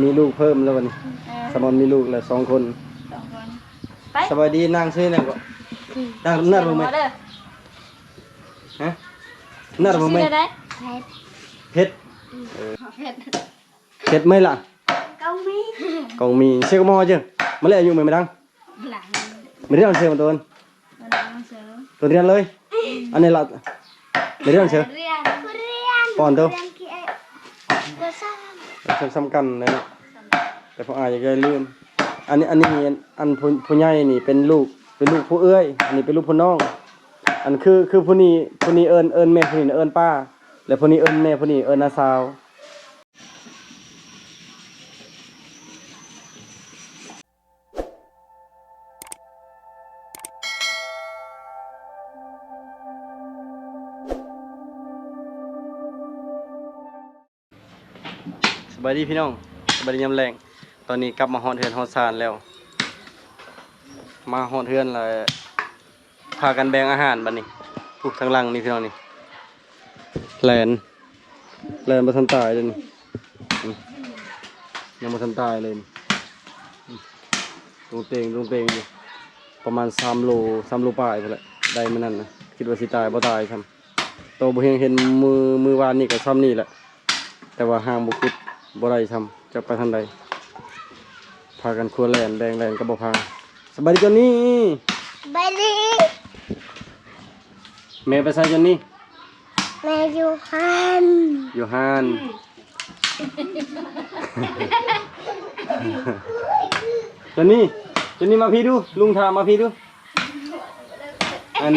ມີລູກເພີ່ມແລ້ວບັດນີ້. ເອີ ສາມອນມີລູກແລ້ວສອງຄົນ. ສອງຄົນ. ໄປ. ສະບາຍດີ. ນາງຊື່ຫຍັງເກາະ? ອືມ. ນາງ ນັດບໍ່ແມ່ນ? ຮະ? ນັດບໍ່ແມ່ນ? ຊື່ແນວໃດ? ເພັດ. ເພັດ. ອືມ. ເອີ ເພັດ. ເພັດໄໝລະ? ກອງມີ ກອງມີ. ເຊກະມໍເຈີ ມາແລະຢູ່ໄໝ ມາດັງ. ມາດຽວເຊີ ມາໂຕນ ໂຕນຮຽນເລີຍ. ອັນນີ້ລະ ມາດຽວເຊີ ຮຽນ ປ້ອນໂຕ ຮຽນ ສຳ ສຳຄັນເລີຍເນາະ. ແຕ່ພວກອ້າຍຢາກໄດ້ລືມ ອັນນີ້ ອັນນີ້ ອັນຜູ້ ຜູ້ໃຫຍ່ນີ້ເປັນລູກ ເປັນລູກຜູ້ເອື້ອຍ ອັນນີ້ເປັນລູກຜູ້ນ້ອງ. ອັນຄື ຄືຜູ້ນີ້ ຜູ້ນີ້ເອີ້ນ ເອີ້ນແມ່ ຜູ້ນີ້ເອີ້ນປ້າ ແລະ ຜູ້ນີ້ເອີ້ນແມ່ ຜູ້ນີ້ເອີ້ນນ້າສາວ. ສະບາຍດີພີ່ນ້ອງ ສະບາຍດີຍາມແລງ. ຕອນນີ້ກັບມາຮອດເຮືອນຮອດຊານແລ້ວ ມາຮອດເຮືອນແລ້ວ ພາກັນແບ່ງອາຫານບັດນີ້. ຜູ້ທາງຫຼັງນີ້ພີ່ນ້ອງນີ້ ແລ່ນ ແລ່ນບໍ່ທັນຕາຍເດ້ນີ້. ອືມ ຍັງບໍ່ທັນຕາຍເລີຍນີ້. ອືມ ຕົງເຕງ ຕົງເຕງຢູ່ ປະມານສາມໂລ ສາມໂລປາຍພຸ້ນແຫຼະ ໄດ້ມື້ນັ້ນນະ. ຄິດວ່າຊິຕາຍ ບໍ່ຕາຍຊ້ຳ. ໂຕບໍ່ຮຽງເຫັນມື້ ມື້ວານນີ້ກໍຊ່ຳນີ້ແຫຼະ ແຕ່ວ່າຮ່າງບໍ່ກຸດ ບໍ່ໄດ້ຊ້ຳ ຈັກໄປທາງໃດ. ພາກັນຄົວແລ່ນ ແບ່ງແລ່ນກໍບໍ່ພາ. ສະບາຍດີ ຈອນນີ້. ສະບາຍດີ. ແມ່ໄປໃສ ຈອນນີ້? ແມ່ຢູ່ຮ້ານ ຢູ່ຮ້ານ. ຈອນນີ້ ຈອນນີ້ ມາພີ້ດູ ລຸງຖາມ ມາພີ້ດູ. ອັນ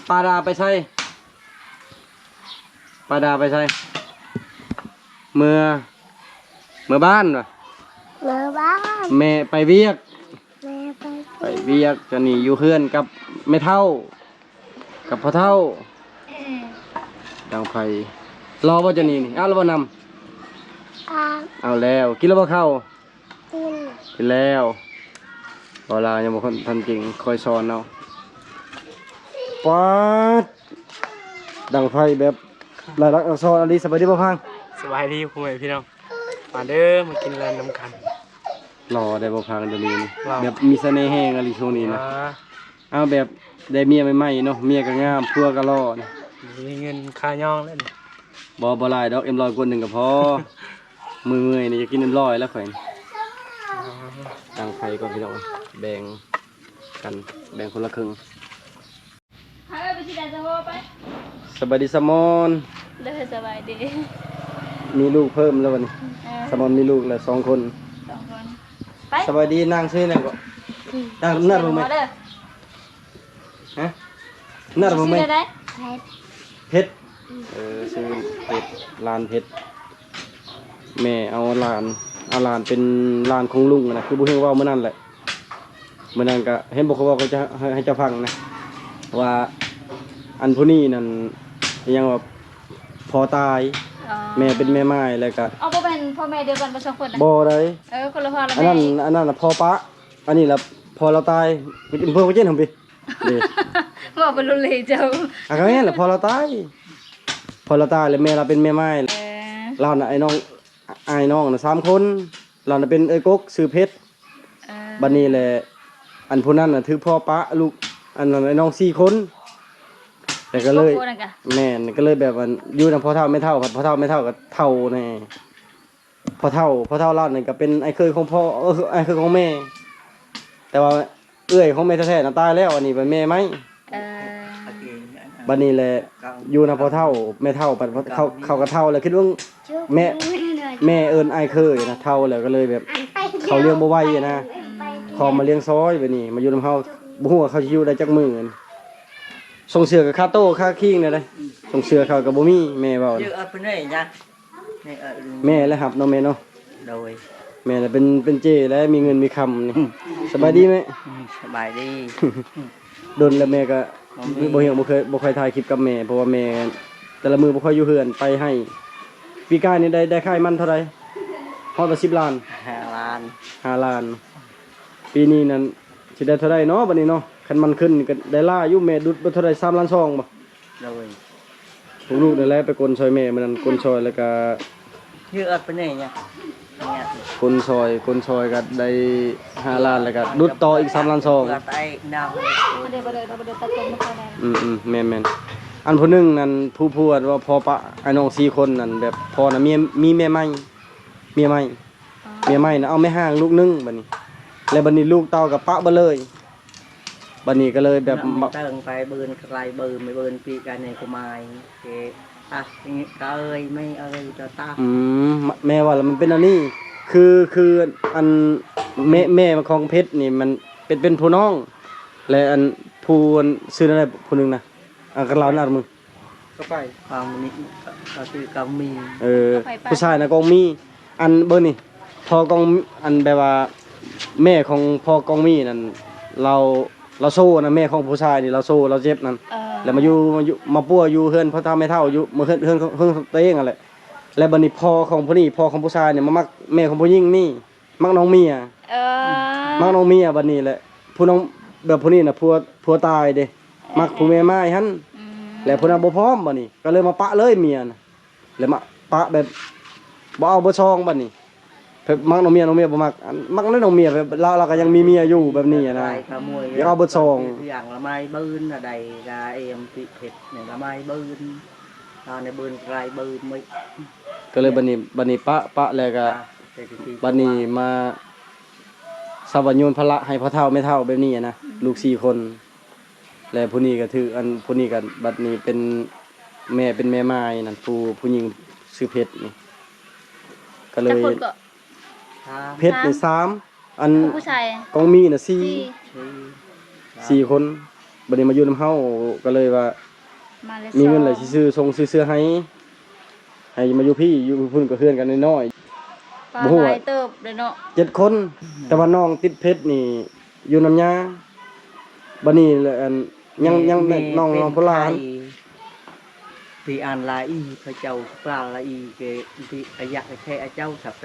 ປາດາໄປໃສ? ປາດາໄປໃສ? ເມືອ ເມືອບ້ານຫວາ? ເມືອບ້ານ. ແມ່ໄປວຽກ ແມ່ໄປ ໄປວຽກ. ຈອນນີ້ຢູ່ເຮືອນກັບແມ່ເຖົ້າ ກັບພໍ່ເຖົ້າ. ອືມ ດັງໄຟ. ລໍບໍ່ ຈອນນີ້ນີ້? ເອົາແລ້ວບໍ່ນ້ຳ? ເອົາ ເອົາແລ້ວ. ກິນແລ້ວບໍ່ເຂົ້າ? ກິນ ກິນແລ້ວ. ບໍ່ລາວຍັງບໍ່ທັນເກັ່ງ ຄ່ອຍສອນເອົາ. ປາດ ດັງໄຟແບບລາຍລັກອັກສອນອີ່ຫຼີ. ສະບາຍດີບໍ່ພັງ? ສະບາຍດີພໍ່ແມ່ພີ່ນ້ອງ. ມາເດີ ມາກິນແລ່ນນຳກັນ. ຫຼໍ່ໄດ້ບໍ່ພັງດຽວນີ້ນີ້? ຫຼໍ່ ແບບມີສະເໜ່ແຮງອີ່ຫຼີຊ່ວງນີ້ນະ. ອ່າ ເອົາແບບໄດ້ເມຍໃໝ່ໆເນາະ ເມຍກໍງາມ ຜົວກໍຫຼໍ່ນະ. ມີເງິນຄ່າຍ້ອງແລ້ວນີ້. ບໍ່ ບໍ່ຫຼາຍດອກ ເອັມຮ້ອຍ ກວດໜຶ່ງກໍພໍ. ເມື່ອຍໆນີ້ຢາກກິນເອັມຮ້ອຍແລ້ວຂ້ອຍ. ອ່າ ຕັ້ງໄຟກ່ອນພີ່ນ້ອງ ແບ່ງກັນ ແບ່ງຄົນລະເຄິ່ງ. ສະບາຍດີສະໝອນ. ໂດຍ ສະບາຍດີ. ມີລູກເພີ່ມແລ້ວບັດນີ້. ເອີ ສະໝອນມີລູກແລ້ວສອງຄົນ. ສອງຄົນ. ໄປ. ສະບາຍດີ. ນາງຊື່ຫຍັງເກາະ? ອືມ ນາງ ນັດບໍ່ແມ່ນ? ຮະ? ນັດບໍ່ແມ່ນ? ຊື່ແນວໃດ? ເພັດ. ເພັດ. ອືມ ເອີ ຊື່ເພັດ ຫຼານເພັດ. ແມ່ເອົາຫຼານ ເອົາຫຼານເປັນຫຼານຂອງລຸງນະ ຄືບໍ່ຮຽງເວົ້າມື້ນັ້ນແຫຼະ. ມື້ນັ້ນກະເຫັນບໍ່ ຂ້ອຍເວົ້າໃຫ້ເຈົ້າ ໃຫ້ເຈົ້າຟັງນະ ວ່າອັນຜູ້ນີ້ນັ້ນ ອີຫຍັງວ່າພໍ່ຕາຍ. ອໍ ແມ່ເປັນແມ່ໝ້າຍ ແລ້ວກະ ເອົາ ບໍ່ແມ່ນພໍ່ແມ່ດຽວກັນບໍ່ສອງຄົນນະ? ບໍ່ໄດ໋. ເອີ ຄົນລະພໍ່ລະແມ່. ອັນນັ້ນ ອັນນັ້ນນະພໍ່ປະ ອັນນີ້ລະພໍ່ລາວຕາຍ. ເພິ່ນບໍ່ເຈັນຫອມປີ ເດ້ ເວົ້າໄປໂລດເລີຍເຈົ້າ. ອ່ະ ກໍແມ່ນລະ ພໍ່ລາວຕາຍ ພໍ່ລາວຕາຍ ແລ້ວແມ່ລາວເປັນແມ່ໝ້າຍ. ເອີ ລາວນະ ອ້າຍນ້ອງ ອ້າຍນ້ອງນະສາມຄົນ ລາວນະເປັນເອື້ອຍກົກ ຊື່ເພັດ. ເອີ ບັດນີ້ແຫຼະ ອັນຜູ້ນັ້ນນະຖືກພໍ່ປະລູກ ອັນນັ້ນ ອ້າຍນ້ອງສີ່ຄົນ ແລ້ວກໍເລີຍ ແມ່ນ ກໍເລີຍແບບວ່າຢູ່ນຳພໍ່ເຖົ້າແມ່ເຖົ້າ ພັດພໍ່ເຖົ້າແມ່ເຖົ້າກໍເຖົ້າແດ່. ພໍ່ເຖົ້າ ພໍ່ເຖົ້າລາວນັ້ນກໍເປັນອ້າຍເຂີຍຂອງພໍ່ ເອີ ອ້າຍເຂີຍຂອງແມ່ ແຕ່ວ່າເອື້ອຍຂອງແມ່ແທ້ໆນະຕາຍແລ້ວ ອັນນີ້ເປັນແມ່ໃໝ່. ເອີ ບັດນີ້ແຫຼະ ຢູ່ນຳພໍ່ເຖົ້າແມ່ເຖົ້າ ບັດເຂົາ ເຂົາກໍເຖົ້າແລ້ວ ຄິດວ່າແມ່ ແມ່ເອີ້ນອ້າຍເຂີຍນະ ເຖົ້າແລ້ວກໍເລີຍແບບ ເຂົາລ້ຽງບໍ່ໄຫວນະ ອືມ ຂໍມາລ້ຽງຊ່ອຍ. ບັດນີ້ມາຢູ່ນຳເຮົາ ບໍ່ຮູ້ວ່າເຂົາຊິຢູ່ໄດ້ຈັກມື້. ສົ່ງເສື້ອກໍຄາໂຕ້ຄາຄີງແນວໃດ ອືມ ສົ່ງເສື້ອເຂົາກໍບໍ່ມີ ແມ່ເວົ້ານະ. ແມ່ແລະຮັບເນາະແມ່ເນາະ. ໂດຍ ແມ່ລະເປັນ ເປັນເຈ້ແລະມີເງິນມີຄຳນີ້. ສະບາຍດີແມ່. ອືມ ສະບາຍດີ. ດົນແລ້ວແມ່ກະບໍ່ມີ ບໍ່ເຫັນ ບໍ່ເຄີຍ ບໍ່ຄ່ອຍຖ່າຍຄລິບກັບແມ່ ເພາະວ່າແມ່ແຕ່ລະມື້ບໍ່ຄ່ອຍຢູ່ເຮືອນ ໄປໄຮ່. ປີກາຍນີ້ໄດ້ ໄດ້ຂາຍມັນເທົ່າໃດ? ຮອດວ່າສິບລ້ານ ຫ້າລ້ານ ຫ້າລ້ານ. ປີນີ້ນັ້ນຊິໄດ້ເທົ່າໃດເນາະ ບັດນີ້ເນາະ? ຄັນມັນຂຶ້ນກໍໄດ້ຫຼາຍຢູ່ ແມ່ດຸດບໍ່ເທົ່າໃດ ສາມລ້ານສອງບໍ່? ໂດຍ ພວກລູກນັ້ນແຫຼະໄປກົນຊ່ອຍແມ່ ມື້ນັ້ນກົນຊ່ອຍແລ້ວກະ ເຍອະປານໃດເນຍ? ຄົນຊ່ອຍ ຄົນຊ່ອຍກໍໄດ້ຫ້າລ້ານ ແລ້ວກໍຫຼຸດຕໍ່ອີກສາມລ້ານສອງ. ເພື່ອໄປນຳ ບໍ່ໄດ້ ບໍ່ໄດ້ ບໍ່ໄດ້ຕັດຕົງນຳໃຜແນ່. ອືມໆ ແມ່ນໆ ອັນຜູ້ໜຶ່ງນັ້ນ ຜູ້ ຜູ້ວ່າພໍ່ປະອ້າຍນ້ອງສີ່ຄົນນັ້ນ ແບບພໍ່ນະ ເມຍ ມີເມຍໃໝ່ ເມຍໃໝ່ ເມຍໃໝ່ນະ ເອົາແມ່ຮ້າງລູກໜຶ່ງ ບັດນີ້ ແລ້ວບັດນີ້ລູກເຕົ້າກໍປະເບິດເລີຍ. ບັດນີ້ກໍເລີຍແບບ ເນາະ ແມ່ເຕີງໄປເບິ່ງໄກເບິ່ງ ໄປເບິ່ງປີກາຍໃນກະໝາຍ ເກ ຕາ ກະເອີຍ ແມ່ເອີຍ ຕາ ຕາ. ອືມ ແມ່ວ່າລະມັນເປັນອັນນີ້ ຄື ຄື ອັນ ແມ່ ແມ່ຂອງເພັດນີ້ມັນເປັນ ເປັນຜູ້ນ້ອງ ແລະ ອັນ ຜູ້ ອັນ ຊື່ນັ້ນແຫຼະ ຜູ້ໜຶ່ງນະ ອັນ ກັບລາວນັ້ນ ເອີ ຜູ້ຊາຍນະກອງມີ ພໍ່ກອງມີ ອັນເບິ່ງນີ້ ພໍ່ກອງ ອັນແບບວ່າແມ່ຂອງພໍ່ກອງມີນັ້ນ ລາວ ລາວໂຊນະ ແມ່ຂອງຜູ້ຊາຍນີ້ລາວໂຊ ລາວເຈັບນັ້ນ ເອີ ແລ້ວມາຢູ່ ມາຢູ່ ມາປົວຢູ່ເຮືອນພໍ່ເຖົ້າແມ່ເຖົ້າ ຢູ່ເຮືອນ ເຮືອນ ເຮືອນຕົວເອງຫັ້ນແຫຼະ. ແລ້ວບັດນີ້ພໍ່ຂອງຜູ້ນີ້ ພໍ່ຂອງຜູ້ຊາຍນີ້ມາມັກແມ່ຂອງຜູ້ຍິງນີ້ ມັກນ້ອງເມຍ ເອີ ມັກນ້ອງເມຍ. ບັດນີ້ແຫຼະ ຜູ້ນ້ອງ ແບບຜູ້ນີ້ນະ ຜົວ ຜົວຕາຍເດ້ ມັກຜູ້ແມ່ໝາຍຫັ້ນ ອືມ ແລ້ວຜູ້ນັ້ນບໍ່ພ້ອມ ບັດນີ້ກໍເລີຍມາປະເລີຍເມຍນະ. ແລ້ວມາປະແບບບໍ່ເອົາເບີສອງ ບັດນີ້ ແບບມັກນ້ອງເມຍ ນ້ອງເມຍບໍ່ມັກ ອັນ ມັກແລ້ວນ້ອງເມຍ ແບບລາວ ລາວກໍຍັງມີເມຍຢູ່ແບບນີ້ນະ ຢາກເອົາເບີສອງ ຢ່າງລະໄມບືນນະ ໃດກະເອມຕິເພັດ ຢ່າງລະໄມບືນ ຕາໃນບືນໄກບືນ ກໍເລີຍບັດນີ້ ບັດນີ້ປະ ປະແລ້ວກໍ ອ່າ ບັດນີ້ມາສະຫວັນໂຍນພາລະໃຫ້ພໍ່ເຖົ້າແມ່ເຖົ້າແບບນີ້ນະ ອືມ ລູກສີ່ຄົນ. ແລະ ຜູ້ນີ້ກໍຖືກ ອັນ ຜູ້ນີ້ກໍບັດນີ້ເປັນແມ່ ເປັນແມ່ໝາຍນັ້ນ ຜູ້ ຜູ້ຍິງຊື່ເພັດນີ້ ກໍເລີຍ ຈັກຄົນກໍ ເພັດນີ້ສາມ ສາມ ອັນ ຜູ້ຊາຍ ກອງມີນະສີ່ ສີ່ ສີ່ຄົນ. ບັດນີ້ມາຢູ່ນຳເຮົາ ກໍເລີຍວ່າ ມາເລີຍ ມີເງິນແລ້ວ ສອງ ຊິຊື້ ສົ່ງຊື້ເສື້ອໃຫ້ ໃຫ້ມາຢູ່ພີ້ ຢູ່ພຸ້ນກໍເຮືອນກັນນ້ອຍໆ ບໍ່ຮູ້ ຫຼາຍເຕີບເດ້ເນາະ ເຈັດຄົນ. ແຕ່ວ່ານ້ອງຕິດເພັດນີ້ຢູ່ນຳຍ່າ ບັດນີ້ແຫຼະ ອັນ ຍັງ ຍັງ ແມ່ ນ້ອງ ນ້ອງໂພລານ ທີ່ອ່ານລາອີ ພະເຈົ້າປາລາອີ ເກ ທີ່ອາຍະແທ້ອາເຈົ້າ ສັບໄປ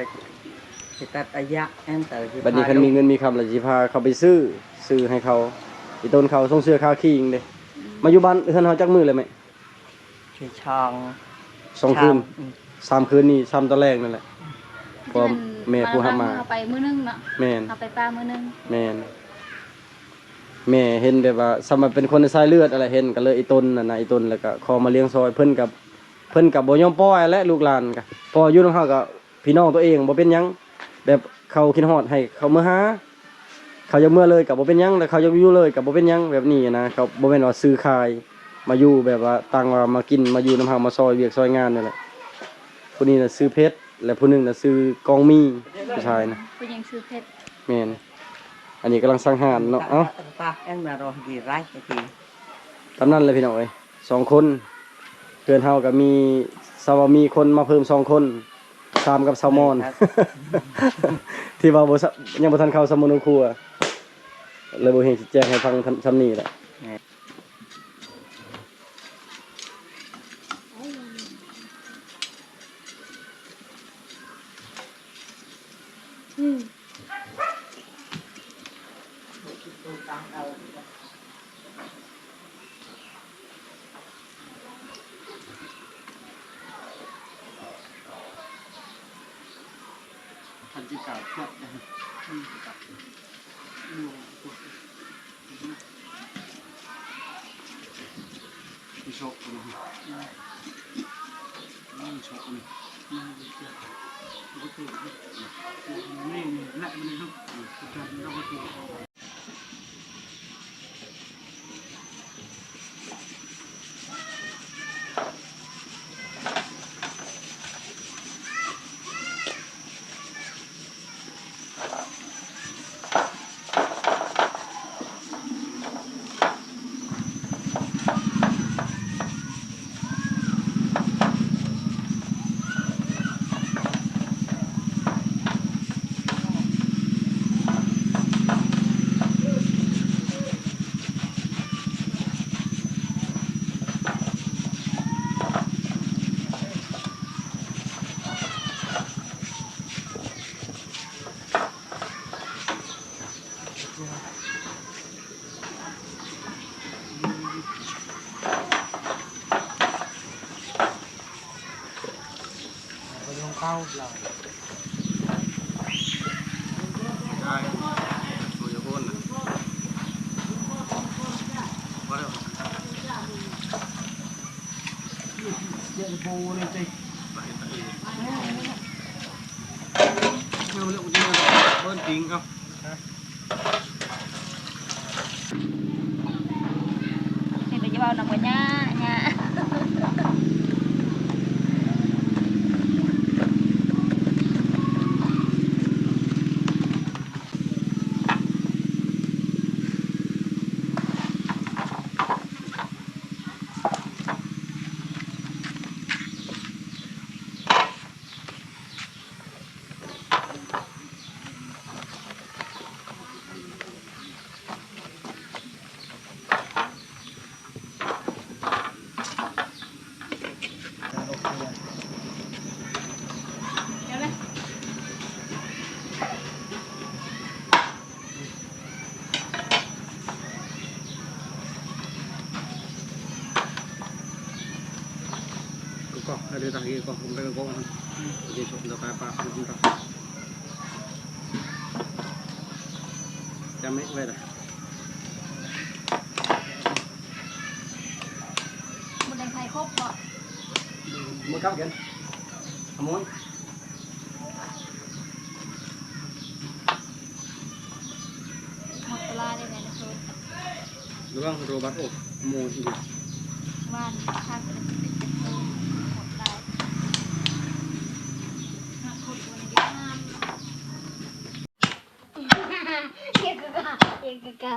ຊິຕັດອາຍະ ແອນເຕີ ຊິ ບັດນີ້ຄັນມີເງິນມີຄຳແລ້ວ ຊິພາເຂົາໄປຊື້ ຊື້ໃຫ້ເຂົາ ອີ່ຕົນເຂົາສົ່ງເສື້ອຄາຄີງເດ້. ອືມ ມາຢູ່ບ້ານເຮືອນເຮົາຈັກມື້ແລ້ວແມ່? ຄືຊ່ອງ ສອງຄືນ ສາມ ອືມ ສາມຄືນນີ້ ສາມຕອນແລງນັ້ນແຫຼະ ເພາະແມ່ຜູ້ຮັບມາ ເຮົາໄປມື້ໜຶ່ງເນາະ ແມ່ນ ເຮົາໄປປ່າມື້ໜຶ່ງ ແມ່ນ ແມ່ເຫັນແບບວ່າ ສ່ຳວ່າເປັນຄົນໃນສາຍເລືອດຫັ້ນແຫຼະ ເຫັນກໍເລີຍ ອີ່ຕົນຫັ້ນນະ ອີ່ຕົນ ແລ້ວກໍຂໍມາລ້ຽງຊ່ອຍ ເພິ່ນກໍ ເພິ່ນກໍບໍ່ຍອມປ່ອຍແຫຼະ ລູກຫຼານກໍ ເພາະວ່າຢູ່ນຳເຮົາກໍ ພີ່ນ້ອງຕົວເອງບໍ່ເປັນຫຍັງ ແບບເຂົາຄິດຮອດໃຫ້ເຂົາເມືອຫາ ເຂົາຢາກເມືອເລີຍກໍບໍ່ເປັນຫຍັງ ແລະ ເຂົາຢາກຢູ່ເລີຍກໍບໍ່ເປັນຫຍັງ ແບບນີ້ນະ. ເຂົາບໍ່ແມ່ນວ່າຊື້ຂາຍ ມາຢູ່ແບບວ່າຕັ້ງວ່າມາກິນ ມາຢູ່ນຳເຮົາ ມາຊ່ອຍວຽກຊ່ອຍງານນີ້ແຫຼະ. ຜູ້ນີ້ນະຊື່ເພັດ ແລະ ຜູ້ໜຶ່ງນະຊື່ກອງມີ ຜູ້ຊາຍນະ ຜູ້ຍິງຊື່ເພັດ ແມ່ນ. ອັນນີ້ກຳລັງສັງຫານເນາະ ເອົ້າ ຕາມນັ້ນແຫຼະພີ່ນ້ອງເອີຍ. ສອງຄົນ ເຮືອນເຮົາກໍມີ ຊາວ ມີຄົນມາເພີ່ມສອງຄົນ ຊາມກັບຊາວມອນ ທີ່ວ່າບໍ່ ຍັງບໍ່ທັນເຂົ້າສຳມະໂນຄົວ ເລີຍບໍ່ເຫັນຊິແຈ້ງໃຫ້ຟັງ ສ່ຳນີ້ແຫຼະ. ໂອ້ ນີ້ຕິ ເອົາແລ້ວ ເບິ່ງຈິງ ເອົາ ນີ້ກໍຢ່າເວົ້ານຳກັນຍາ ຍາ. ກໍ ກໍ ເອົາເດີ ຕາເກ ກໍ ມັນກໍ ກໍ ອືມ ເກ ສອບ ດອກກາຍປາ ມັນກໍ ຈຳໄວ້ ໄວ້ລະ ບໍ່ໄດ້ໃຜຄົບເບາະ ບໍ່ກັບກັນ ຂະໂມຍ. ໝົດເວລາໄດ້ແມ່ນະໂຊດ ລະວັງໂຣບັດ ໂອ້ ໂມງອີກ ວານຄັກເລີຍ ໂອ້ ໝົດຫຼາຍ ນັກຄົນຄົນງາມ ເກກະກະ ເກກະກະ.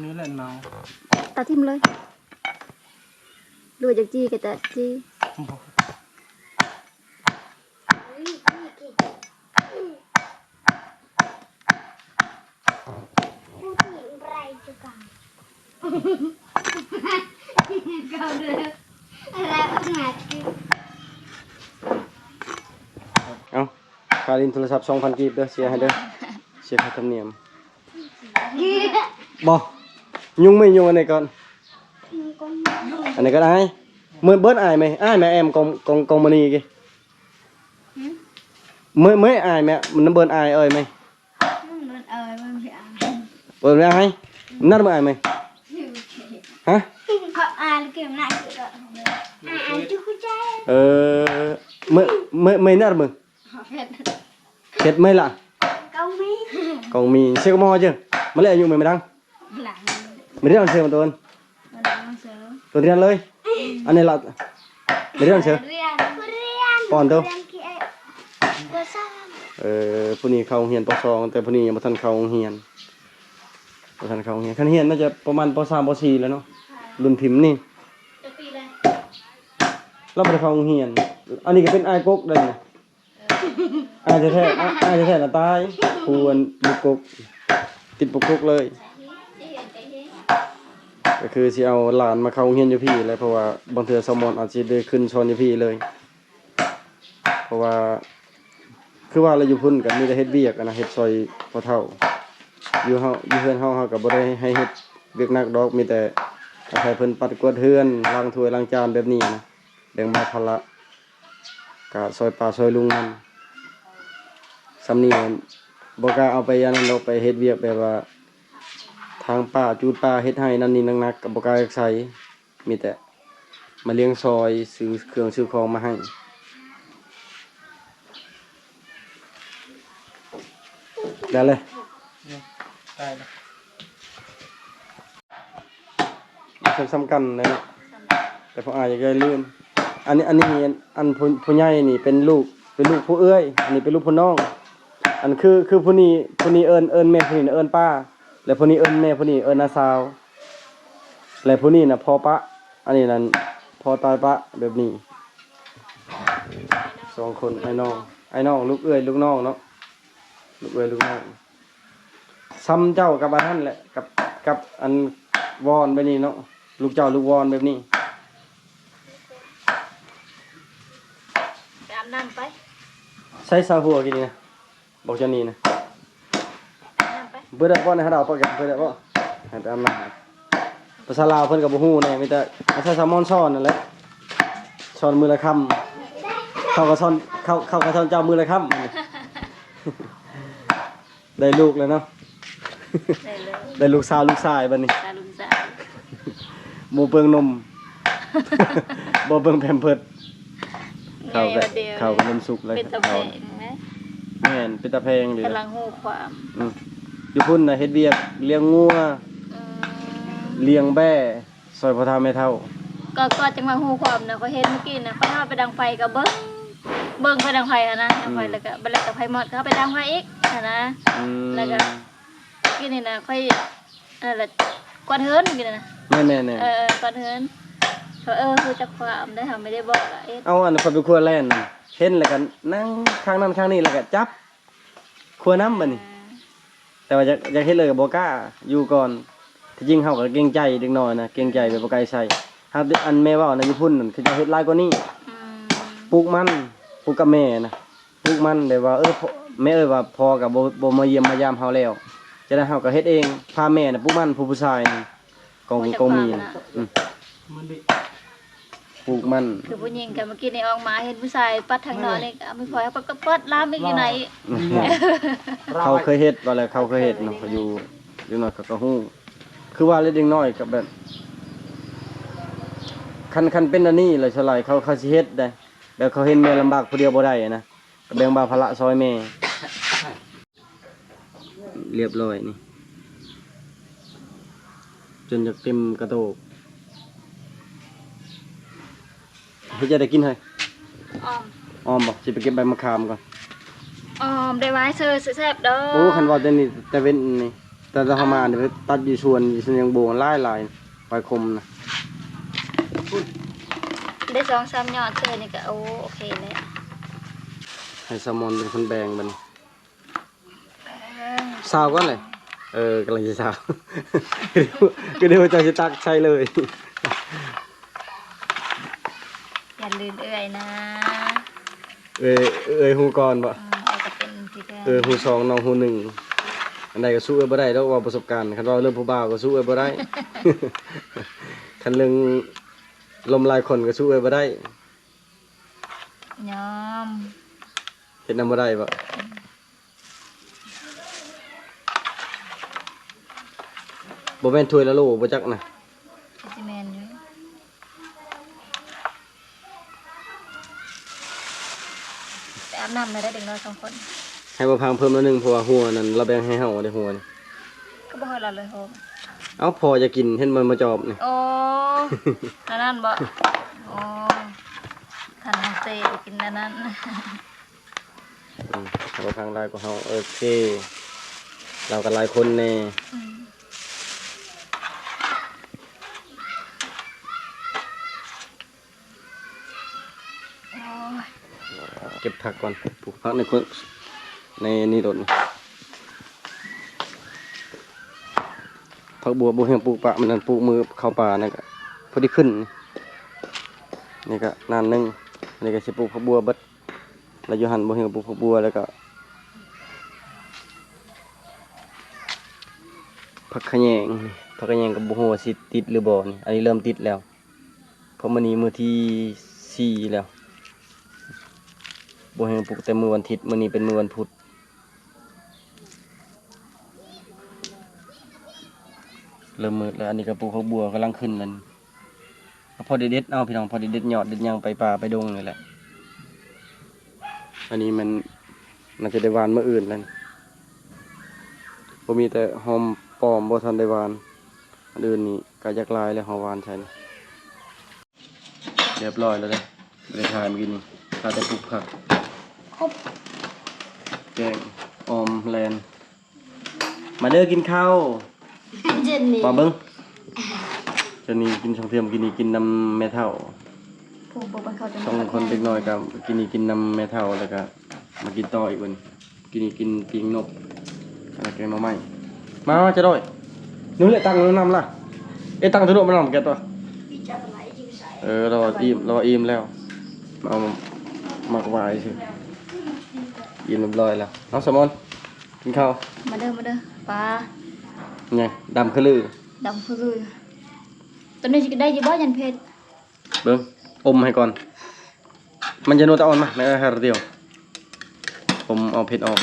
ນີ້ແຫຼະໜາວ ຕັດຖິ້ມເລີຍ ຫຼືວ່າຢາກຈີ່ກໍຕັດຈີ່ ບໍ່ ເອົ້າ ຄ່າຫຼິ້ນໂທລະສັບສອງພັນກີບເດີ ເສຍໃຫ້ເດີ ເສຍຄ່າທຳນຽມ. ບໍ່ ຍຸງໄໝ ຍຸງອັນນີ້ກ່ອນ ອັນນີ້ກ່ອນ ອ້າຍ ເມີດ ເບີດອ້າຍໄໝ ອ້າຍ ແມ່ແອມ ກອງ ກອງ ກອງມະນີກີ້ ຫືມ ເມີດ ເມີດອ້າຍແມ່ ມັນເບີດອ້າຍເອີຍໄໝ ເບີດອ້າຍ ເບີດອ້າຍ ນັດເບີດອ້າຍໄໝ ຮະ ເຂົາອ່ານເກມໜ້າຄືກໍ ອ່ານຈຸໃຈ ເອີ ເມີດ ເມີດ ເມີດນັດເບີດ ເຮັດໄໝລະ ກອງມີ ກອງມີ ເຊກມອເຈີ ມາເລີຍອາຍຸແມ່ນບໍ່ດັງ ລະ ມາຮຽນເຊີມາຕົນ ມາຮຽນເຊີມ ຕົນຮຽນເລີຍ ອັນນີ້ລະ ມາຮຽນເຊີມ ຮຽນ ຮຽນ ປ້ອນໂຕ ຮຽນເອ ປ.ສາມ ເອີ ຜູ້ນີ້ເຂົ້າໂຮງຮຽນ ປ.ສອງ ແຕ່ຜູ້ນີ້ຍັງບໍ່ທັນເຂົ້າໂຮງຮຽນ ບໍ່ທັນເຂົ້າໂຮງຮຽນ ຄັນຮຽນໜ້າຈະປະມານ ປ.ສາມ ປ.ສີ່ ແລ້ວເນາະ ລຸ້ນພິມນີ້ ຈັກປີແລ້ວ ລາວບໍ່ໄດ້ເຂົ້າໂຮງຮຽນ ອັນນີ້ກໍເປັນອ້າຍກົກເດ້ ເອີ ອ້າຍແທ້ໆ ອ້າຍ ອ້າຍແທ້ໆນະຕາຍ ຜູ້ອັນບຸກກົກ ຕິດບຸກກົກເລີຍ ກໍຄືຊິເອົາຫຼານມາເຂົ້າໂຮງຮຽນຢູ່ພີ້ແຫຼະ ເພາະວ່າບາງເທື່ອສາວມອນອາດຊິໄດ້ຂຶ້ນສອນຢູ່ພີ້ເລີຍ ເພາະວ່າ ຄືວ່າລະຢູ່ພຸ້ນກໍມີແຕ່ເຮັດວຽກຫັ້ນນະ ເຮັດຊ່ອຍພໍ່ເຖົ້າ ຢູ່ເຮົາ ຢູ່ເຮືອນເຮົາ ເຮົາກໍບໍ່ໄດ້ໃຫ້ເຮັດວຽກໜັກດອກ ມີແຕ່ອາໄສເພິ່ນປັດກວາດເຮືອນ ລ້າງຖ້ວຍລ້າງຈານແບບນີ້ນະ ແບ່ງເບົາພາລະ ກະຊ່ອຍປ້າຊ່ອຍລຸງນຳ ສ່ຳນີ້ ບໍ່ກ້າເອົາໄປອັນນັ້ນດອກ ໄປເຮັດວຽກແບບວ່າ ຖາງປ່າ ຈູດປ່າ ເຮັດໄຮ່ນັ້ນນີ້ໜັກໆ ກໍບໍ່ກ້າຢາກໃສ່ ມີແຕ່ມາລ້ຽງຊ່ອຍ ຊື້ເຄື່ອງຊື້ຂອງມາໃຫ້ ໄດ້ເລີຍ ອືມ ໄດ້ລະ ສ່ຳໆກັນເລີຍເນາະ ແຕ່ພວກອ້າຍຢາກໄດ້ລື່ນ ອັນນີ້ ອັນນີ້ ອັນຜູ້ ຜູ້ໃຫຍ່ນີ້ເປັນລູກ ເປັນລູກຜູ້ເອື້ອຍ ອັນນີ້ເປັນລູກຜູ້ນ້ອງ ອັນຄື ຄືຜູ້ນີ້ ຜູ້ນີ້ເອີ້ນ ເອີ້ນແມ່ ຜູ້ນີ້ເອີ້ນປ້າ ແລະຜູ້ນີ້ເອີ້ນແມ່ ຜູ້ນີ້ເອີ້ນນ້າສາວ ແລະຜູ້ນີ້ນະພໍ່ປະ ອັນນີ້ນັ້ນພໍ່ຕາຍປະ ແບບນີ້ ສອງຄົນ ອ້າຍນ້ອງ ອ້າຍນ້ອງ ລູກເອື້ອຍລູກນ້ອງເນາະ ລູກເອື້ອຍລູກນ້ອງ ສ່ຳເຈົ້າກັບອັນນັ້ນແຫຼະ ກັບ ກັບອັນວອນແບບນີ້ເນາະ ລູກເຈົ້າລູກວອນແບບນີ້ ໄປອາບນ້ຳໄປ ໃສ່ສາຫົວກິນນີ້ນະ ບອກເຈົ້ານີ້ນະ ອາບນ້ຳໄປ ເບີດໄດ້ບໍ່ ໃຫ້ເຮົາເອົາປະກັນ ເບີດໄດ້ບໍ່ ໃຫ້ໄປອາບນ້ຳ ພາສາລາວເພິ່ນກໍບໍ່ຮູ້ແດ່ ມີແຕ່ອາໄສສາວມອນສອນນັ້ນແຫຼະ ສອນມື້ລະຄ່ຳ ເຂົາກໍສອນ ເຂົາ ເຂົາກໍສອນເຈົ້າມື້ລະຄ່ຳ ໄດ້ລູກແລ້ວເນາະ ໄດ້ລູກ ໄດ້ລູກສາວລູກຊາຍບັດນີ້ ຕາລຸງຊາຍ ໝູ່ເປືອງນົມ ບໍ່ເບິ່ງແພມເພີດ ເຂົ້າກໍ ເຂົ້າກໍເລີ່ມສຸກແລ້ວ ເປັນຕາແພງນະ. ແມ່ນ ເປັນຕາແພງເດ. ກຳລັງຮູ້ຄວາມ ອືມ ຢູ່ພຸ້ນນະເຮັດວຽກລ້ຽງງົວ ອືມ ລ້ຽງແບ້ ຊ່ອຍພໍ່ເຖົ້າແມ່ເຖົ້າ. ກໍ ກໍຈັ່ງວ່າຮູ້ຄວາມນະ ຂ້ອຍເຫັນມື້ກີ້ນະ ຂ້ອຍເອົາໄປດັງໄຟກໍເບິ່ງ ເບິ່ງໄປດັງໄຟຫັ້ນນະ ອືມ ດັງໄຟ ແລ້ວກໍ ບັດແລ້ວກໍໄຟມອດ ກໍເອົາໄປດັງໄຟອີກຫັ້ນນະ. ອືມ ແລ້ວກໍ ກີ້ນີ້ນະ ຂ້ອຍ ອັນນັ້ນແຫຼະ ກວາດເຮືອນກີ້ນີ້ນະ. ແມ່ນໆໆ ເອີ ກວາດເຮືອນ ເອີ ຮູ້ຈັກຄວາມໄດ້ ເຮົາໄມ່ໄດ້ບອກລະເຮັດ. ເອົາ ອັນຂ້ອຍໄປຄົວແລ່ນ ເຫັນແລ້ວກໍນັ່ງຂ້າງນັ້ນຂ້າງນີ້ ແລ້ວກໍຈັບຄົວນຳບັດນີ້. ເອີ ແຕ່ວ່າຢາກ ຢາກເຮັດເລີຍກໍບໍ່ກ້າ ຢູ່ກ່ອນ. ທີ່ຈິງເຮົາກໍເກງໃຈເດັກນ້ອຍນະ ເກງໃຈແບບບໍ່ກ້າໃສ່. ຫາກອັນແມ່ເວົ້ານະ ຢູ່ພຸ້ນນັ້ນເຂົາເຈົ້າເຮັດຫຼາຍກວ່ານີ້. ອືມ ປູກມັນ ປູກກັບແມ່ນະ ປູກມັນ ແບບວ່າ ເອີ ພໍ່ ແມ່ເອີຍວ່າ ພໍ່ກໍບໍ່ ບໍ່ມາຢ້ຽມມາຢາມເຮົາແລ້ວ ຈະໄດ້ເຮົາກໍເຮັດເອງ. ພາແມ່ນະປູກມັນ ຜູ້ ຜູ້ຊາຍນີ້ ກອງ ກອງໝີ່ນະ. ອືມ ປູກມັນ ຄືຜູ້ຍິງກັນ ເມື່ອກີ້ນີ້ອອກມາເຫັນຜູ້ຊາຍປັດທາງນອກນີ້ ເອົາມືພອຍ ປັດ ປັດ ປັດລາມອີກຢູ່ໃນ. ເຂົາເຄີຍເຮັດ ວ່າແລ້ວເຂົາເຄີຍເຮັດເນາະ ເຂົາຢູ່ ເດັກນ້ອຍເຂົາກໍຮູ້. ຄືວ່າແຫຼະ ເດັກນ້ອຍກໍແບບ ຄັນ ຄັນເປັນອັນນີ້ແຫຼະ ສ່ວນຫຼາຍເຂົາ ເຂົາຊິເຮັດໄດ໋ ແບບເຂົາເຫັນແມ່ລຳບາກຜູ້ດຽວບໍ່ໄດ້ນະ ກໍແບ່ງເບົາພາລະຊ່ອຍແມ່. ລຽບຮ້ອຍນີ້ ຈົນຢາກເຕັມກະໂຕກ. ເຮັດຈັ່ງໃດກິນເຮີ້ຍ? ອອມ ອອມບໍ່? ຊິໄປເກັບໃບມະຂາມກ່ອນ. ອອມໄດ້ຫວາຍເຊີ ແຊບໆດອກ. ໂອ້ ຄັນວ່າແຕ່ນີ້ ແຕ່ເວັນນີ້ ແຕ່ເຮົາມານີ້ ໄປຕັດຢູ່ສວນ ຢູ່ສວນຍາງໂບງຫຼາຍໆ ຫວາຍຂົມນະ. ໄດ້ສອງສາມຍອດເທື່ອນີ້ກໍ ໂອ້ ໂອເຄແລ້ວ. ໃຫ້ສາວມອນເປັນຄົນແບ່ງບັດນີ້. ຊາວກ່ອນເລີຍ. ເອີ ກຳລັງຊິຊາວ ກໍເດີວ່າເຈົ້າຊິຕັກໃສ່ເລີຍ. ຢ່າລືມເອື້ອຍນະ. ເອື້ອຍ ເອື້ອຍຮູ້ກ່ອນບໍ? ອືມ ເອື້ອຍກໍເປັນຄືກັນ. ເອື້ອຍຮູ້ສອງ ນ້ອງຮູ້ໜຶ່ງ. ອັນໃດກໍສູ້ເອື້ອຍບໍ່ໄດ້ດອກ ເວົ້າປະສົບການ. ຄັນເວົ້າເລື່ອງຜູ້ບ່າວກໍສູ້ເອື້ອຍບໍ່ໄດ້. ຄັນເລື່ອງລົມຫຼາຍຄົນກໍສູ້ເອື້ອຍບໍ່ໄດ້. ຍອມ. ເຮັດນຳບໍ່ໄດ້ບໍ? ອືມ. ບໍ່ແມ່ນຖ້ວຍລະໂລບໍ່ຈັກນະ. ກໍຊິແມ່ນຢູ່. ໄປອາບນ້ຳແລ້ວໄດ້ເດັກນ້ອຍສອງຄົນ. ໃຫ້ບໍ່ພັງເພີ່ມໜ້ອຍໜຶ່ງ ເພາະວ່າຫົວນັ້ນລາວແບ່ງໃຫ້ເຮົາເດ້ ຫົວນີ້. ກໍບໍ່ໃຫ້ລາວເລີຍໂຮມ. ເອົ້າ ພໍ່ຢາກກິນ ເຫັນມັນມາຈອບນີ້. ໂອ້ ອັນນັ້ນບໍ? ໂອ້ ຄັນນ້ອງເຕ້ກິນອັນນັ້ນ. ອືມ ເຂົາທາງຫຼາຍກວ່າເຮົາ. ໂອເຄ ລາວກໍຫຼາຍຄົນແດ່. ອືມ ໂອ້ຍ ເກັບຜັກກ່ອນ ປູກຜັກໃນຄົນ ໃນນີ້ໂລດນີ້. ຜັກບົວບໍ່ແຮງປູກປະ ມັນນັ້ນປູກມື້ເຂົ້າປ່ານັ້ນກະພໍດີຂຶ້ນ. ນີ້ກະນານໜຶ່ງ ນີ້ກະຊິປູກຜັກບົວເບິດ. ແລ້ວຢູ່ຫັ້ນບໍ່ເຫັນກໍປູກຜັກບົວ ແລ້ວກໍຜັກຂະແຍງ. ຜັກຂະແຍງກໍບໍ່ຮູ້ວ່າຊິຕິດຫຼືບໍ່ນີ້. ອັນນີ້ເລີ່ມຕິດແລ້ວ ເພາະມື້ນີ້ມື້ທີສີ່ແລ້ວ. ບໍ່ເຫັນປູກແຕ່ມື້ວັນທິດ ມື້ນີ້ເປັນມື້ວັນພຸດ. ເລີ່ມມືດແລ້ວ. ອັນນີ້ກໍປູກຜັກບົວກຳລັງຂຶ້ນແລ້ວ. ກໍພໍໄດ້ເດັດເອົາພີ່ນ້ອງ ພໍໄດ້ເດັດຍອດເດັດຫຍັງໄປປ່າໄປດົງນີ້ແຫຼະ. ອັນນີ້ແມ່ນໜ້າຈະໄດ້ຫວ່ານມື້ອື່ນແລ້ວນີ້. ບໍ່ມີແຕ່ຫອມປ້ອມບໍ່ທັນໄດ້ຫວ່ານ. ອັນອື່ນນີ້ກໍຢາກຫຼາຍແລ້ວ ເຮົາຫວ່ານໃສ່ນີ້. ຮຽບຮ້ອຍແລ້ວເດ້ ບໍ່ໄດ້ຖ່າຍມື້ກີ້ນີ້ ຖ່າຍແຕ່ປຸກຜັກ ແກງອອມແລນ. ມາເດີກິນເຂົ້າ ເຈນນີ້ ມາເບິ່ງ ເຈນນີ້ກິນສອງເທື່ອ ມື້ກີ້ນີ້ກິນນຳແມ່ເຖົ້າ ສອງຄົນເດັກນ້ອຍກໍກິນນີ້ກິນນຳແມ່ເຖົ້າ ແລ້ວກໍມາກິນຕໍ່ອີກບັດນີ້. ກິນນີ້ກິນປີ້ງນົກ ແລ້ວແກງໜໍ່ໄມ້. ມາ ມາຈະດ້ອຍ ນີ້ແຫຼະ ຕັ້ງນຳລະ ເອ ຕັ້ງໂຕໂດະມານຳແກຕົວະ. ເອີ ລາວວ່າອີ່ມ ລາວວ່າອີ່ມແລ້ວ ມາເອົາໝາກຫວາຍຊື່ ອີ່ມຮຽບຮ້ອຍແລ້ວ. ເອົາ ສາມອນ ກິນເຂົ້າ ມາເດີ ມາເດີ ປາ ຫຍັງ ດຳຄືລື ດຳຄືລື. ໂຕນີ້ຊິໄດ້ຢູ່ບໍ່ ຢ້ານເຜັດ. ເບິ່ງ ອົມໃຫ້ກ່ອນ ມັນຈະນົວຕາອ່ອນມາ ແມ່ເອີຍ ໃຫ້ລາວດຽວ ຜົມເອົາເຜັດອອກ.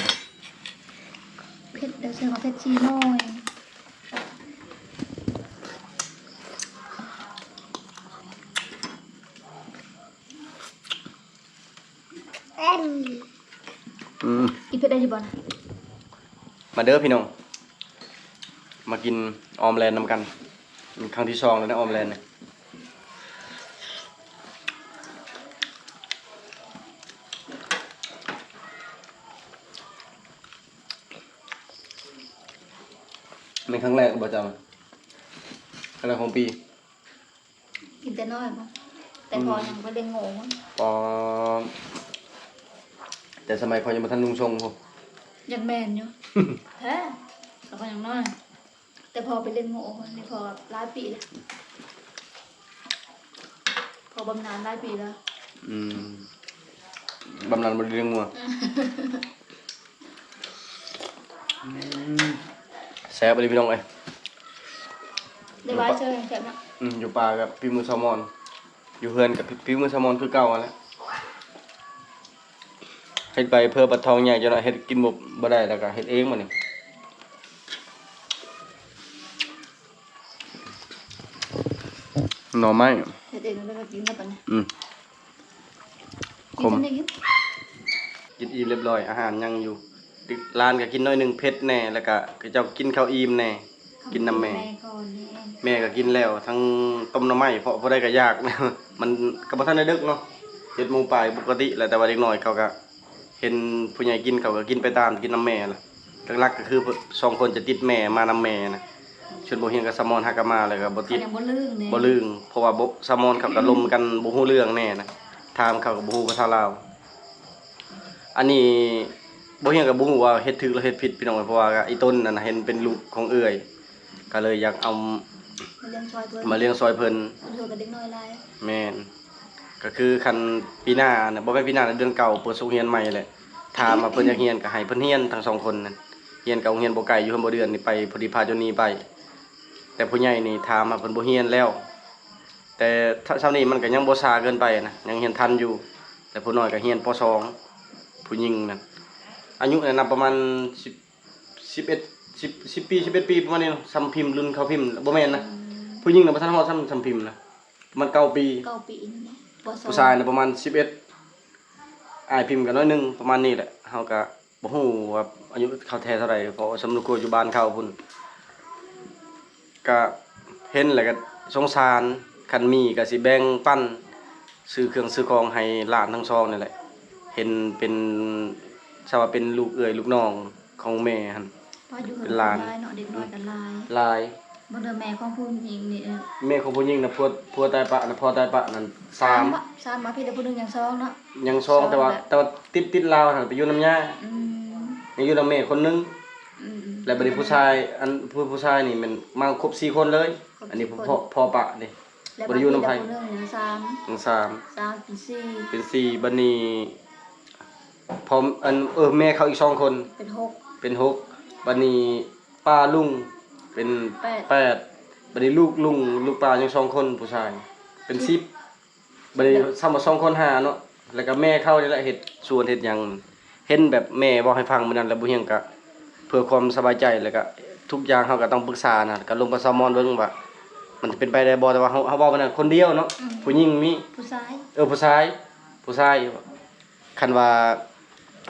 ເຜັດເດີ ເຊີງເອົາເຜັດສີ່ໜ່ວຍ. ອືມ ກິນເຜັດໄດ້ຢູ່ບໍ່ນະ? ມາເດີພີ່ນ້ອງ ມາກິນອອມແລນນຳກັນ ຄັ້ງທີສອງແລ້ວນະ ອອມແລນນີ້. ແມ່ນຄັ້ງແລກບໍ່ເຈົ້າ? ຄັ້ງແລກຂອງປີ. ກິນແຕ່ນ້ອຍບໍ່? ແຕ່ພໍ່ ອືມ ຍັງບໍ່ໄດ້ໂງ່. ອໍ ແຕ່ສະໄໝຂ້ອຍຍັງບໍ່ທັນນຸ່ງຊົງພຸ້ນ. ຍັງແມ່ນຢູ່ ແທ້ ແຕ່ຂ້ອຍຍັງນ້ອຍ. ແຕ່ພໍ່ໄປເຫຼັ້ນໂງ່ ນີ້ພໍ່ຫຼາຍປີແລ້ວ ພໍ່ບຳນານຫຼາຍປີແລ້ວ. ອືມ ບຳນານບໍ່ໄດ້ລ້ຽງງົວ. ອືມ ແຊບອີ່ຫຼີພີ່ນ້ອງເອີຍ. ໄດ້ວ່າເຊີຍແຊບເນາະ. ອືມ ຢູ່ປ່າກໍຝີມືຊາວມອນ ຢູ່ເຮືອນກໍຝີມືຊາວມອນຄືເກົ່າຫັ້ນແຫຼະ. ເຮັດໄປເພື່ອບັດທ້ອງໃຫຍ່ ຈັກໜ້ອຍເຮັດກິນບໍ່ ບໍ່ໄດ້ ແລ້ວກໍເຮັດເອງບັດນີ້. ໜໍ່ໄມ້ ເຮັດເອງແລ້ວກໍກິນເຂົ້າໄປ. ອືມ ຂົມ ກິນອີ່ມລຽບລ້ອຍ ອາຫານຍັງຢູ່. ຫຼານກໍກິນໜ້ອຍໜຶ່ງ ເຜັດແດ່ ແລ້ວກໍເຂົາເຈົ້າກິນເຂົ້າອີ່ມແດ່ ກິນນຳແມ່. ແມ່ກໍກິນແລ້ວ ທັງຕົ້ມໜໍ່ໄມ້ ເພາະຜູ້ໃດກໍຢາກ ມັນກໍບໍ່ທັນໄດ້ເດິກເນາະ ເຈັດໂມງປາຍປົກກະຕິແລ້ວ ແຕ່ວ່າເດັກນ້ອຍເຂົາກໍ ເຫັນຜູ້ໃຫຍ່ກິນ ເຂົາກໍກິນໄປຕາມ ກິນນຳແມ່ລະ. ຫຼັກໆກໍຄືສອງຄົນຈະຕິດແມ່ ມານຳແມ່ນະ. ສ່ວນບໍ່ຮຽງກັບສາວມອນຫາກໍມາ ແລ້ວກໍບໍ່ຕິດ ຍັງບໍ່ລຶ້ງເດ້ ບໍ່ລຶ້ງ ເພາະວ່າບໍ່ ສາວມອນເຂົາກໍລົມກັນ ບໍ່ຮູ້ເລື່ອງແດ່ນະ ຖາມເຂົາກໍບໍ່ຮູ້ພາສາລາວ. ອັນນີ້ບໍ່ຮຽງກໍບໍ່ຮູ້ວ່າເຮັດຖືກຫຼືເຮັດຜິດພີ່ນ້ອງ ເພາະວ່າອີ່ຕົນນັ້ນນະ ເຫັນເປັນລູກຂອງເອື້ອຍ ກໍເລີຍຢາກເອົາ ມາລ້ຽງຊ່ອຍເພິ່ນ ມາລ້ຽງຊ່ອຍເພິ່ນ. ເພິ່ນເຖິງກັບເດັກນ້ອຍຫຼາຍ. ແມ່ນ. ກໍຄືຄັນປີໜ້ານະ ບໍ່ແມ່ນປີໜ້ານະ ເດືອນເກົ້າເປີດໂຮງຮຽນໃໝ່ແຫຼະ. ຖາມວ່າເພິ່ນຢາກຮຽນກໍໃຫ້ເພິ່ນຮຽນທັງສອງຄົນນະ. ຮຽນກັບໂຮງຮຽນບໍ່ໄກ ຢູ່ເຮືອນບໍ່ເດືອນນີ້ ໄປພໍດີພາໂຈນີໄປ. ແຕ່ຜູ້ໃຫຍ່ນີ້ຖາມວ່າເພິ່ນບໍ່ຮຽນແລ້ວ ແຕ່ຊຳນີ້ມັນກໍຍັງບໍ່ຊ້າເກີນໄປນະ ຍັງຮຽນທັນຢູ່. ແຕ່ຜູ້ນ້ອຍກໍຮຽນ ປໍສອງ ຜູ້ຍິງນັ້ນ ອາຍຸນັ້ນນັບປະມານສິບ ສິບເອັດ ສິບ ສິບປີ ສິບເອັດປີປະມານນີ້ເນາະ. ຊ່ຳພິມ ລຸ້ນເຂົ້າພິມ ບໍ່ແມ່ນນະ ອືມ ຜູ້ຍິງນະບໍ່ທັນຮອດຊ່ຳ ຊ່ຳພິມນະ ປະມານເກົ້າປີ ເກົ້າປີນີ້ແຫຼະ ປໍສອງ ຜູ້ຊາຍນະປະມານສິບເອັດ ອ້າຍພິມກໍໜ້ອຍໜຶ່ງ ປະມານນີ້ແຫຼະ. ເຮົາກໍບໍ່ຮູ້ວ່າອາຍຸເຂົາແທ້ເທົ່າໃດ ເພາະວ່າຊ່ຳລູກຄົວຢູ່ບ້ານເຂົາພຸ້ນ ກໍເຫັນແລ້ວກໍສົງສານ. ຄັນມີກໍຊິແບ່ງປັນ ຊື້ເຄື່ອງຊື້ຂອງໃຫ້ຫຼານທັງສອງນີ້ແຫຼະ. ເຫັນເປັນ ຊະວ່າເປັນລູກເອື້ອຍລູກນ້ອງຂອງແມ່ຫັ້ນ ວ່າຢູ່ເຮືອນ ເປັນຫຼານ ຫຼາຍເນາະ ເດັກນ້ອຍກໍຫຼາຍ ຫຼາຍ. ບໍ່ເດີ ແມ່ຂອງຜູ້ຍິງນີ້ ເອີ ແມ່ຂອງຜູ້ຍິງນະ ຜົວ ຜົວຕາຍປະນະ ພໍ່ຕາຍປະນັ້ນ ສາມ ສາມບໍ່? ສາມ ມາພີ້ແຕ່ຜູ້ໜຶ່ງຍັງສອງເນາະ. ຍັງສອງ ສອງ ແຕ່ວ່າ ແຕ່ວ່າຕິດ ຕິດລາວຫັ້ນໄປຢູ່ນຳຍ່າ. ອືມ ຍັງຢູ່ນຳແມ່ຄົນໜຶ່ງ. ອືມໆ ແລ້ວບັດນີ້ຜູ້ຊາຍ ອັນຜູ້ ຜູ້ຊາຍນີ້ແມ່ນມາຄົບສີ່ຄົນເລີຍ. ອັນນີ້ພໍ່ ພໍ່ປະນີ້ ບໍ່ໄດ້ຢູ່ນຳໃຜ. ສາມ ສາມ ສາມເປັນສີ່ ເປັນສີ່ ບັດນີ້ພໍ່ ອັນ ເອີ ແມ່ເຂົາອີກສອງຄົນ ເປັນຫົກ ເປັນຫົກ ບັດນີ້ປ້າລຸງເປັນແປດ ແປດ ບັດນີ້ລູກລຸງ ລູກປ້າຍັງສອງຄົນ ຜູ້ຊາຍເປັນສິບ ບັດນີ້ ສິບ ຊ້ຳວ່າສອງຄົນຫ້າເນາະ. ແລ້ວກໍແມ່ເຂົານີ້ແຫຼະເຮັດສວນເຮັດຫຍັງ. ເຫັນແບບແມ່ເວົ້າໃຫ້ຟັງມື້ນັ້ນ ແລ້ວບໍ່ຮຽງກະເພື່ອຄວາມສະບາຍໃຈ ແລ້ວກະທຸກຢ່າງເຮົາກະຕ້ອງປຶກສານະ ກະລົມປະຊາວມອນເບິ່ງວ່າມັນຈະເປັນໄປໄດ້ບໍ່. ແຕ່ວ່າເຮົາ ເຮົາເວົ້າມື້ນັ້ນຄົນດຽວເນາະ. ອືມ ຜູ້ຍິງມີ ຜູ້ຊາຍ ເອີ ຜູ້ຊາຍ ຜູ້ຊາຍ. ຄັນວ່າ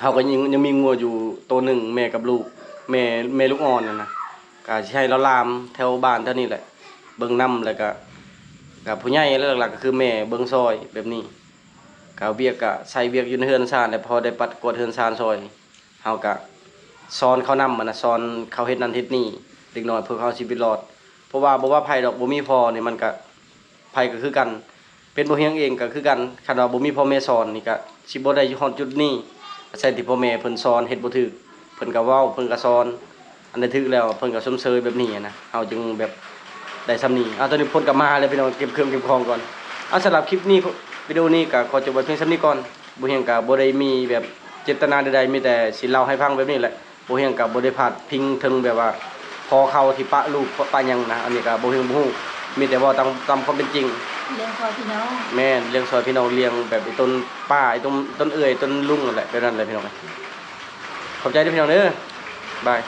ເຮົາກໍຍັງ ຍັງມີງົວຢູ່ໂຕໜຶ່ງ ແມ່ກັບລູກ ແມ່ ແມ່ລູກອ່ອນຫັ້ນນະ ກະຊິໃຫ້ລາວລາມແຖວບ້ານແຖວນີ້ແຫຼະ ເບິ່ງນຳ. ແລ້ວກະ ກະຜູ້ໃຫຍ່ແລ້ວ ຫຼັກໆກໍຄືແມ່ເບິ່ງຊ່ອຍແບບນີ້. ກະວຽກກະໃຊ້ວຽກຢູ່ໃນເຮືອນຊານແຫຼະ ພໍໄດ້ປັດກວາດເຮືອນຊານຊ່ອຍ. ເຮົາກະສອນເຂົານຳ ຫັ້ນນະ ສອນເຂົາເຮັດນັ້ນເຮັດນີ້ ເດັກນ້ອຍເພື່ອເຮົາຊີວິດລອດ. ເພາະວ່າບໍ່ວ່າໃຜດອກ ບໍ່ມີພໍ່ນີ້ມັນກະ ໃຜກໍຄືກັນ ເປັນບໍ່ຮຽງເອງກໍຄືກັນ. ຄັນວ່າບໍ່ມີພໍ່ແມ່ສອນນີ້ກະຊິບໍ່ໄດ້ຮອດຈຸດນີ້. ອາໄສທີ່ພໍ່ແມ່ເພິ່ນສອນ ເຮັດບໍ່ຖືກ ເພິ່ນກໍເວົ້າ ເພິ່ນກໍສອນ. ອັນໃດຖືກແລ້ວເພິ່ນກໍຊົມເຊີຍແບບນີ້ນະ ເຮົາຈຶ່ງແບບໄດ້ຊ່ຳນີ້. ເອົາ ຕອນນີ້ຝົນກໍມາແລ້ວພີ່ນ້ອງ ເກັບເຄື່ອງເກັບຂອງກ່ອນ. ເອົາ ສຳລັບຄລິບນີ້ ວິດີໂອນີ້ກໍຂໍຈົບໄວ້ພຽງຊ່ຳນີ້ກ່ອນ. ບໍ່ຮຽງກໍບໍ່ໄດ້ມີແບບເຈດຕະນາໃດໆ ມີແຕ່ຊິເລົ່າໃຫ້ຟັງແບບນີ້ແຫຼະ. ບໍ່ຮຽງກໍບໍ່ໄດ້ພາດພິງເຖິງແບບວ່າພໍ່ເຂົາທີ່ປະລູກປະຫຍັງນະ ອັນນີ້ກໍບໍ່ຮຽງບໍ່ຮູ້ ມີແຕ່ເວົ້າຕາມ ຕາມຄວາມເປັນຈິງ. ລ້ຽງຊ່ອຍພີ່ນ້ອງ ແມ່ນ ລ້ຽງຊ່ອຍພີ່ນ້ອງ ລ້ຽງແບບໄອ້ຕົ້ນປ້າ ໄອ້ຕົ້ນ ຕົ້ນເອື້ອຍ ຕົ້ນລຸງນັ້ນແຫຼະ ແບບນັ້ນແຫຼະພີ່ນ້ອງ. ຂອບໃຈເດີພີ່ນ້ອງເດີ ບາຍ.